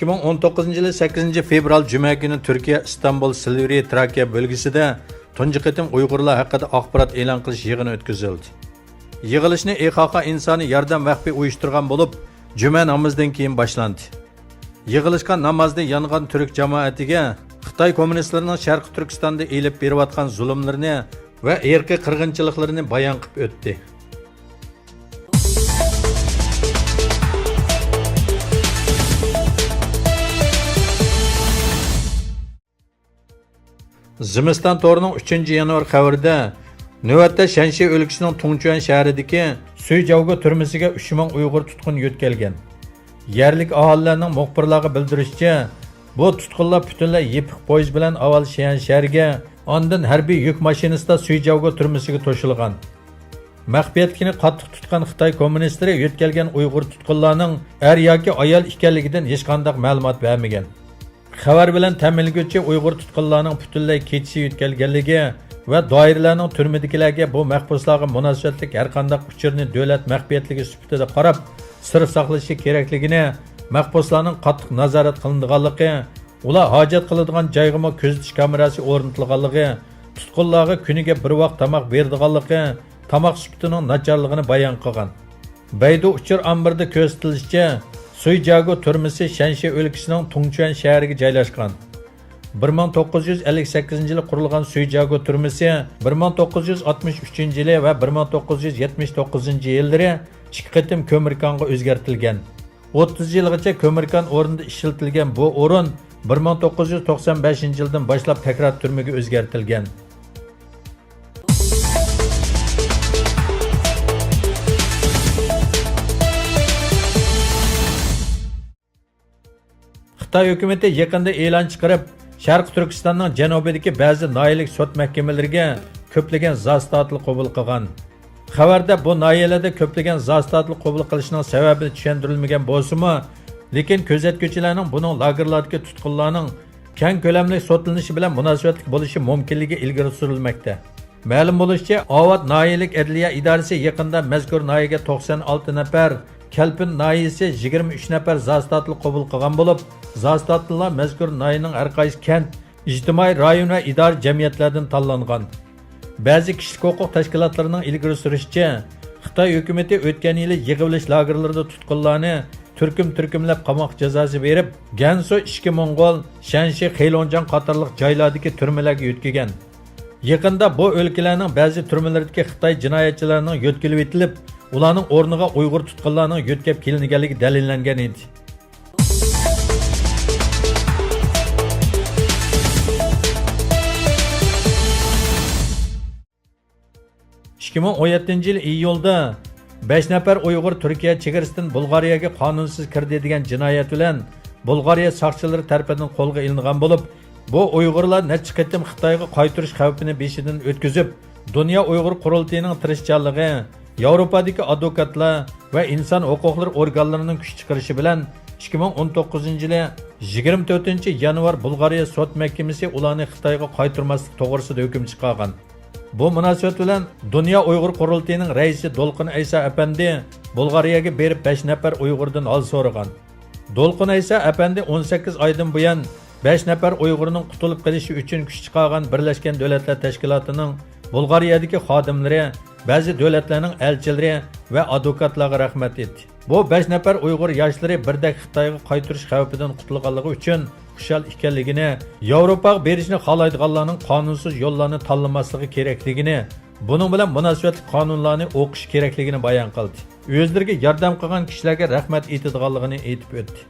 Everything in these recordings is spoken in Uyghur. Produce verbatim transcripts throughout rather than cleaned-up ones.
ئىككى مىڭ ئون توققۇزىنچى يىلى سەككىزىنچى فېۋرال جۈمە كۈنى تۈركىيە ئىستانبۇل سىلۋرى تراكىيە بۆلگىسىدە تۇنجى قېتىم ئۇيغۇرلار ھەققىدە ئاخبارات ئېلان قىلىش يىغىنى ئۆتكۈزۈلدى. يىغىلىشنى ئىخاخا ئىنسانىي ياردەم ۋەقپى ئۇيۇشتۇرغان بولۇپ، جۈمە نامىزىدىن كېيىن باشلاندى. يىغىلىشقا نامازدا يانغان تۈرك جامائىتىگە خىتاي كوممۇنىستلىرىنىڭ شەرقىي تۈركىستاندا ئېلىپ بېرىۋاتقان زۇلۇملىرىنى ۋە ئىرقىي قىرغىنچىلىقلىرىنى بايان قىلىپ ئۆتتى. زىمىستان تورىنىڭ ئۈچىنچى يانۋار خەۋىرىدە، نۆۋەتتە شەنشى ئۆلكىسىنىڭ تۇڭچۈەن شەھىرىدىكى سۈيجاۋگو تۈرمىسىگە ئۈچ مىڭ ئۇيغۇر تۇتقۇن يۆتكەلگەن. يەرلىك ئاھالىلەرنىڭ مۇخبىرلارغا بىلدۈرۈشىچە، بۇ تۇتقۇنلار پۈتۈنلەي يېپىق پويىز بىلەن ئاۋۋال شيەن شەھىرىگە، ئاندىن ھەربىي يۈك ماشىنىسىدا سۈيجاۋگو تۈرمىسىگە توشۇلغان. مەخپىيەتلىكىنى قاتتىق تۇتقان خىتاي كوممۇنىستلىرى يۆتكەلگەن ئۇيغۇر تۇتقۇنلارنىڭ ئەر ياكى ئايال ئىكەنلىكىدىن ھېچقانداق مەلۇمات بەرمىگەن. خەۋەر بىلەن تەمىنلىگۈچى ئۇيغۇر تۇتقۇنلارنىڭ پۈتۈنلەي كېچىسى يۆتكەلگەنلىكى ۋە دائىرىلەرنىڭ تۈرمىدىكىلەرگە بۇ مەھبۇسلارغا مۇناسىۋەتلىك ھەرقانداق ئۇچۇرنى دۆلەت مەخپىيەتلىكى سۈپىتىدە قاراپ، سىر ساقلىشى كېرەكلىكىنى، مەھبۇسلارنىڭ قاتتىق نازارەت قىلىنىدىغانلىقى، ئۇلار ھاجەت قىلىدىغان جايغىمۇ كۆزىتىش كامېراسى ئورنىتىلغانلىقى، تۇتقۇنلارغا كۈنىگە بىر ۋاق تاماق بېرىدىغانلىقى، تاماق سۈپىتىنىڭ ناچارلىقىنى بايان قىلغان. بەيدۇ ئۇچۇر ئامبىرىدا كۆرسىتىلىشىچە، سۇيجاگو تۈرمىسى شەنشى ئۆلكىسىنىڭ تۇڭچۈەن شەھىرىگە جايلاشقان. بىر مىڭ توققۇز يۈز ئەللىك سەككىزىنچى يىلى قۇرۇلغان سۇيجاگو تۈرمىسى بىر مىڭ توققۇز يۈز ئاتمىش ئۈچىنچى يىلى ۋە بىر مىڭ توققۇز يۈز يەتمىش توققۇزىنچى يىللىرى ئىككى قېتىم كۆمۈركانغا ئۆزگەرتىلگەن. ئوتتۇز يىلغىچە كۆمۈركان ئورنىدا ئىشلىتىلگەن بۇ ئورۇن بىر مىڭ توققۇز يۈز توقسان بەشىنچى يىلدىن باشلاپ تەكرار تۈرمىگە ئۆزگەرتىلگەن. خىتاي ھۆكۈمىتى يېقىندا ئېلان چىقىرىپ، شەرقىي تۈركىستاننىڭ جەنۇبىدىكى بەزى ناھىيەلىك سوت مەھكىمىلىرىگە كۆپلىگەن زاسىتاتىلار قوبۇل قىلغان. خەۋەردە بۇ ناھىيەلەردە كۆپلىگەن زاسىتاتىلار قوبۇل قىلىشنىڭ سەۋەبى چۈشەندۈرۈلمىگەن بولسىمۇ، لېكىن كۆزەتكۈچىلەرنىڭ بۇنىڭ لاگېرلاردىكى تۇتقۇنلارنىڭ كەڭ كۆلەملىك سوتلىنىشى بىلەن مۇناسىۋەتلىك بولۇشى مۇمكىنلىكى ئىلگىرى سۈرۈلمەكتە. مەلۇم بولۇشىچە، ئاۋات ناھىيەلىك ئەدلىيە ئىدارىسى يېقىندا مەزكۇر ناھىيەگە توقسان ئالتە نەپەر، كەلپىن ناھىيەسى يىگىرمە ئۈچ نەپەر زاسىتاتىلار قوبۇل قىلغان بولۇپ، زاسىتاتىلار مەزكۇر ناھىيەنىڭ ھەر قايسى كەنت، ئىجتىمائىي رايون ۋە ئىدارە جەمئىيەتلەردىن تاللانغان. بەزى كىشىلىك ھوقۇق تەشكىلاتلىرىنىڭ ئىلگىرى سۈرۈشىچە، خىتاي ھۆكۈمىتى ئۆتكەن يىلى يىغىۋېلىش لاگېرلىرىدا تۇتقۇنلارنى تۈركۈم-تۈركۈملەپ قاماق جازاسى بېرىپ، گەنسۇ، ئىچكى موڭغۇل، شەنشى، خېيلوڭجياڭ قاتارلىق جايلاردىكى تۈرمىلەرگە يۆتكىگەن. يېقىندا بۇ ئۆلكىلەرنىڭ بەزى تۈرمىلىرىدىكى خىتاي جىنايەتچىلىرىنىڭ يۆتكىلىۋېتىلىپ، ئۇلارنىڭ ئورنىغا ئۇيغۇر تۇتقۇنلارنىڭ يۆتكەپ كېلىنگەنلىكى دەلىللەنگەن ئىدى. ئىككى مىڭ ئون يەتتىنچى يىل ئىيۇلدا بەش نەپەر ئۇيغۇر تۈركىيە چېگرىسىدىن بۇلغارىيەگە قانۇنسىز كىردى دېگەن جىنايەت بىلەن بۇلغارىيە ساقچىلىرى تەرىپىدىن قولغا ئېلىنغان بولۇپ، بۇ ئۇيغۇرلار نەچچە قېتىم خىتايغا قايتۇرۇش خەۋپىنى بېشىدىن ئۆتكۈزۈپ، دۇنيا ئۇيغۇر قۇرۇلتىيىنىڭ تىرىشچانلىقى، ياۋروپادىكى ئادۋوكاتلار ۋە ئىنسان ھوقۇقلىرى ئورگانلىرىنىڭ كۈچ چىقىرىشى بىلەن ئىككى مىڭ ئون توققۇزىنچى يىلى يىگىرمە تۆتىنچى يانۋار بۇلغارىيە سوت مەھكىمىسى ئۇلارنى خىتايغا قايتۇرماسلىق توغرىسىدا ھۆكۈم چىقارغان. بۇ مۇناسىۋەت بىلەن دۇنيا ئۇيغۇر قۇرۇلتىيىنىڭ رەئىسى دولقۇن ئەيسا ئەپەندى بۇلغارىيەگە بېرىپ بەش نەپەر ئۇيغۇردىن ھال سورىغان. دولقۇن ئەيسا ئەپەندى ئون سەككىز ئايدىن بۇيان بەش نەپەر ئۇيغۇرنىڭ قۇتۇلۇپ قېلىشى ئۈچۈن كۈچ چىقارغان بىرلەشكەن دۆلەتلەر تەشكىلاتىنىڭ بۇلغارىيەدىكى خادىملىرى، بەزى دۆلەتلەرنىڭ ئەلچىلىرى ۋە ئادۋوكاتلارغا رەھمەت ئېيتتى. بۇ بەش نەپەر ئۇيغۇر ياشلىرى بىردەك خىتايغا قايتۇرۇش خەۋپىدىن قۇتۇلغانلىقى ئۈچۈن خۇشال ئىكەنلىكىنى، ياۋروپاغا بېرىشنى خالايدىغانلارنىڭ قانۇنسىز يوللارنى تاللىماسلىقى كېرەكلىكىنى، بۇنىڭ بىلەن مۇناسىۋەتلىك قانۇنلارنى ئوقۇشى كېرەكلىكىنى بايان قىلدى. ئۆزلىرىگە ياردەم قىلغان كىشىلەرگە رەھمەت ئېيتىدىغانلىقىنى ئېيتىپ ئۆتتى.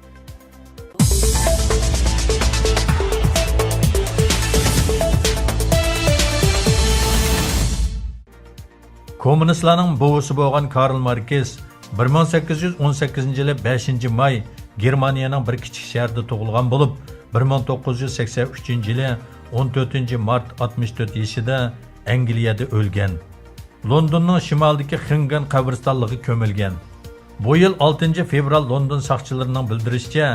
كوممۇنىستلارنىڭ بوۋىسى بولغان كارل ماركس بىر مىڭ سەككىز يۈز ئون سەككىزىنچى يىلى بەشىنچى ماي گېرمانىيەنىڭ بىر كىچىك شەھىرىدە تۇغۇلغان بولۇپ، بىر مىڭ توققۇز يۈز سەكسەن ئۈچىنچى يىلى ئون تۆتىنچى مارت ئاتمىش تۆت يېشىدا ئەنگلىيەدە ئۆلگەن. لوندوننىڭ شىمالىدىكى خىڭگان قەبرىستانلىقىغا كۆمۈلگەن. بۇ يىل ئالتىنچى فېۋرال لوندون ساقچىلىرىنىڭ بىلدۈرۈشىچە،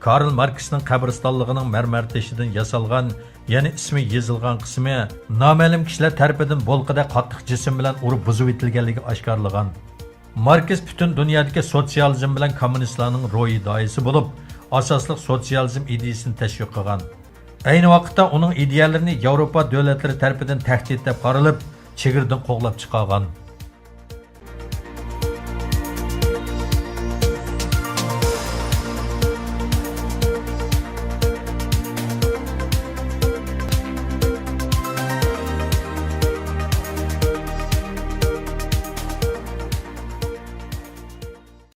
كارل ماركسنىڭ قەبرىستانلىقىنىڭ مەرمەر تېشىدىن ياسالغان، يەنى ئىسمى يېزىلغان قىسمى نامەلۇم كىشىلەر تەرىپىدىن بولقىدەك قاتتىق جىسىم بىلەن ئۇرۇپ بۇزۇۋېتىلگەنلىكى ئاشكارىلىغان. ماركس پۈتۈن دۇنيادىكى سوتسىيالىزم بىلەن كوممۇنىستلارنىڭ روھىي داھىيسى بولۇپ، ئاساسلىق سوتسىيالىزم ئىدىيىسىنى تەشۋىق قىلغان. ئەينى ۋاقىتتا ئۇنىڭ ئىدىيەلىرىنى ياۋروپا دۆلەتلىرى تەرىپىدىن تەھدىت دەپ قارىلىپ، چېگرىدىن قوغلاپ چىقارغان.